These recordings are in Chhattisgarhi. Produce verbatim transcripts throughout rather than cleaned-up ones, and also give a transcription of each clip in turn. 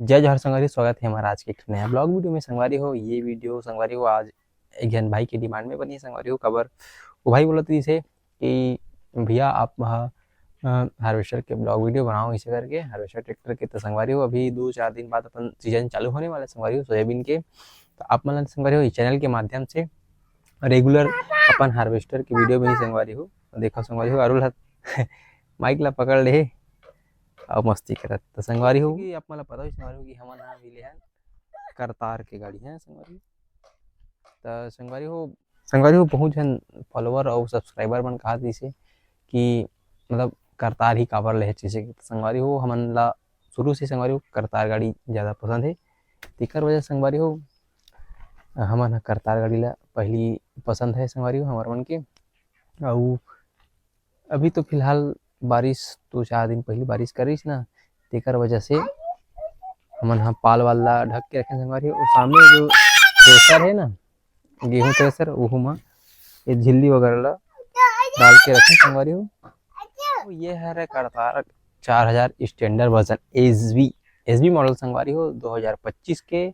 जय जोहार संगवारी हो, स्वागत हे हमर आज के एक ठो नया vlog video में। संगवारी हो, ये video संगवारी हो आज एक झन भाई के demand में बनी हे संगवारी हो। काबर वो भाई बोलत रहिस हे कि भैया आप ह, अ, harvester के vlog video बनाओ, इसे करके harvester tractor के। तो संगवारी हो, अभी दो चार दिन बाद अपन season चालू होने वाला हे संगवारी हो सोयाबीन के। तो आप मन ला संगवारी हो इस channel के माध्यम से regular अपन harvester के video में ही संगवारी हो। देखो संगवारी हो, अरुल ह mic ला पकड़ ले हे अउ मस्ती करत। तो संगवारी हो, कि आप मन ला पता होही संगवारी हो कि हमन ह मिले हन करतार के गाड़ी हे संगवारी। तो संगवारी हो, संगवारी हो, बहुत झन follower अउ subscriber मन कहत रहिस हे कि मतलब करतार ही काबर लेहे जैसे कि। तो संगवारी हो, हमन ला शुरू से संगवारी हो करतार गाड़ी ज़्यादा पसंद हे, तेकर वजह संगवारी हो हमन ह करतार गाड़ी ला पहली पसंद हे संगवारी हो हमर मन के। अउ अभी तो फिलहाल बारिश, दो चार दिन पहली बारिश करिस ना, तेकर वजह से हमन ह पाल वाल ला ढक के रखे संगवारी हो। अउ सामने जो thresher हे ना, गेहूं thresher, ओहू म ये झिल्ली वगैरह ला डाल के रखे संगवारी हो। ये हरे करतार चार हजार standard version, SB, SB model संगवारी हो दो हजार पच्चीस के।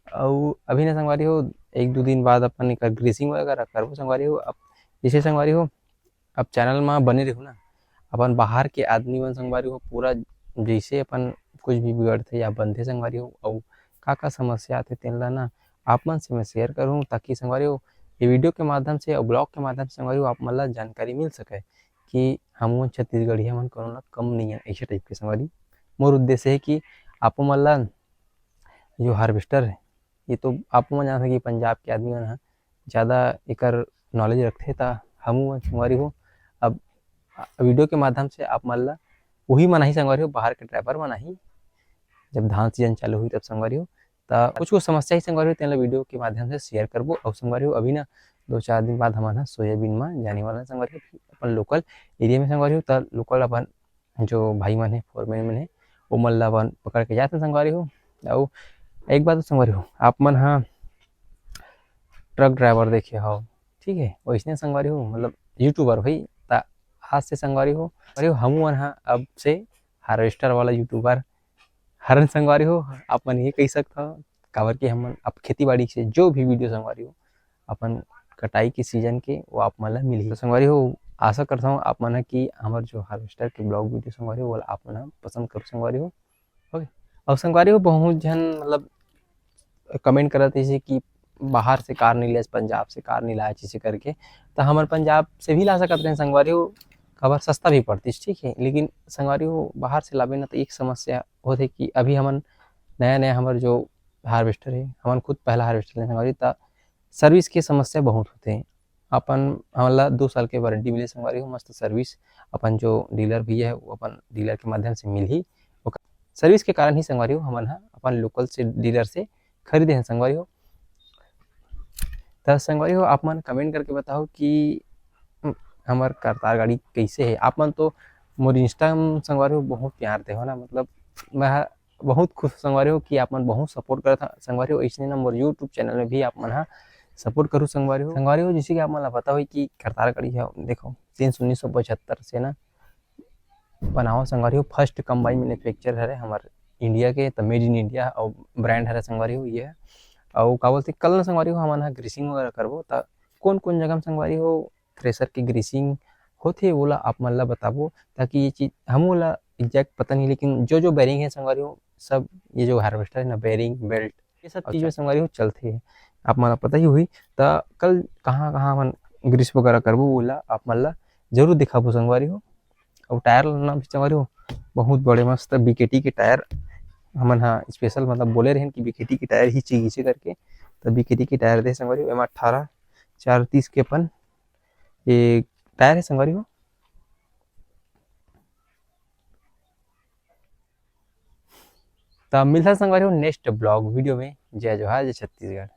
अउ अभी ना संगवारी हो, एक दो दिन बाद अपन एकर greasing वगैरह करबो संगवारी हो। अब जैसे संगवारी हो, अब channel में बने रहू ना, अपन बाहर के आदमी मन संगवारी हो पूरा जैसे अपन कुछ भी बिगड़थे या बनथे संगवारी हो, अउ का का समस्या आथे तेन ला ना आप मन से मैं share करूँ, ताकि संगवारी हो ये video के माध्यम से अउ vlog के माध्यम से संगवारी हो आप मन ला जानकारी मिल सके कि हमन छत्तीसगढ़िया मन कोनो ला कम नहीं है, ऐसे type के संगवारी। मोर उद्देश्य है कि आप मन ला जो harvester है, ये तो आप मन जानते कि पंजाब के आदमी मन ह ज़्यादा एकर knowledge रखथे, त हमू मन संगवारी हो अब video के माध्यम से आप मन ला वही मनाही संगवारी हो, बाहर के driver मनाही, जब धान season चालू हुई तब संगवारी हो। त कुछ कुछ समस्या ही संगवारी हो, तेन ला video के माध्यम से share करबो। अउ संगवारी हो, अभी ना दो चार दिन बाद हमन ह सोयाबीन म जाने वाला संगवारी हो, अपन local area में संगवारी हो, त local अपन जो भाई मन हे, foreman मन हे, वो मन ला अपन पकड़ के जात हे संगवारी हो। अउ एक बात तो संगवारी हो, आप मन ह truck driver देखे हो, ठीक है, वैसने संगवारी हो, मतलब YouTuber भाई, त आज से संगवारी हो, अरे हमू मन ह अब से harvester वाला YouTuber हरन संगवारी हो, आप मन ये कह सकत हो, काबर कि हमन अब खेती बाड़ी से जो भी video संगवारी हो, अपन कटाई के season के वो आप मन ला मिलही। तो संगवारी हो, आशा करता हूँ आप मन ह कि हमर जो harvester के vlog video संगवारी हो, वो आप मन ह पसंद करो संगवारी हो। OK, अब संगवारी हो, बहुत झन मतलब comment करत रहिसे कि बाहर से car नहीं ले, पंजाब से car नहीं लाए, जैसे करके, तो हमन पंजाब से भी ला सकत रहे संगवारी हो, काबर सस्ता भी पड़तीस, ठीक है। लेकिन संगवारी हो, बाहर से लाबे ना, तो एक समस्या होथे कि अभी हमन नया नया हमर जो harvester है, हमन खुद पहला harvester ले संगवारी, त service के समस्या बहुत होथे। अपन हमन ला दो साल के warranty मिले संगवारी हो, मस्त service, अपन जो dealer भैया है वो अपन dealer के माध्यम से मिलही। ओकर service के कारण ही संगवारी हो हमन ह अपन local से dealer से खरीदे हैं संगवारी हो। त संगवारी हो, आप मन comment करके बताओ कि हमर करतार गाड़ी कैसे है। आप मन तो मोर Insta म संगवारी हो बहुत प्यार दे हो ना, मतलब मैं ह बहुत खुश संगवारी हो कि आप मन बहुत support करत ह संगवारी हो। इसने ना मोर YouTube channel में भी आप मन ह support करू संगवारी हो। संगवारी हो, जैसे कि आप मन ला पता होही कि करतार गाड़ी है, देखो, तीन सौ उन्नीस सौ पचहत्तर से ना बनाओ संगवारी हो, first combine manufacture हरे हमर India के, त made in India अउ brand हरे संगवारी हो ये। अउ का बोलते, कल ना संगवारी हो हमन ह greasing वगैरह करबो, त कौन कौन जगह में संगवारी हो thresher के greasing होथे, ओला आप मन ला बताबो, ताकि ये चीज हमू ला exact पता नहीं, लेकिन जो जो bearing है संगवारी हो, सब ये जो harvester है ना, bearing, belt, ये सब चीज में संगवारी हो चलथे, आप मन ला पता ही होही। त कल कहाँ कहाँ हमन grease वगैरह करबो, ओला आप मन ला जरूर दिखाबो संगवारी हो। अउ tyre ला भी संगवारी हो, बहुत बड़े मस्त बीकेटी के tyre हमन ह special मतलब बोले रहेन कि बीकेटी के tyre ही चाहिए इसे करके, त बीकेटी के tyre दे संगवारी हो। एमा अठारह चार तीस के अपन ये tyre है संगवारी हो। त मिलता संगवारी हो next vlog video में। जय जोहार, जय छत्तीसगढ़।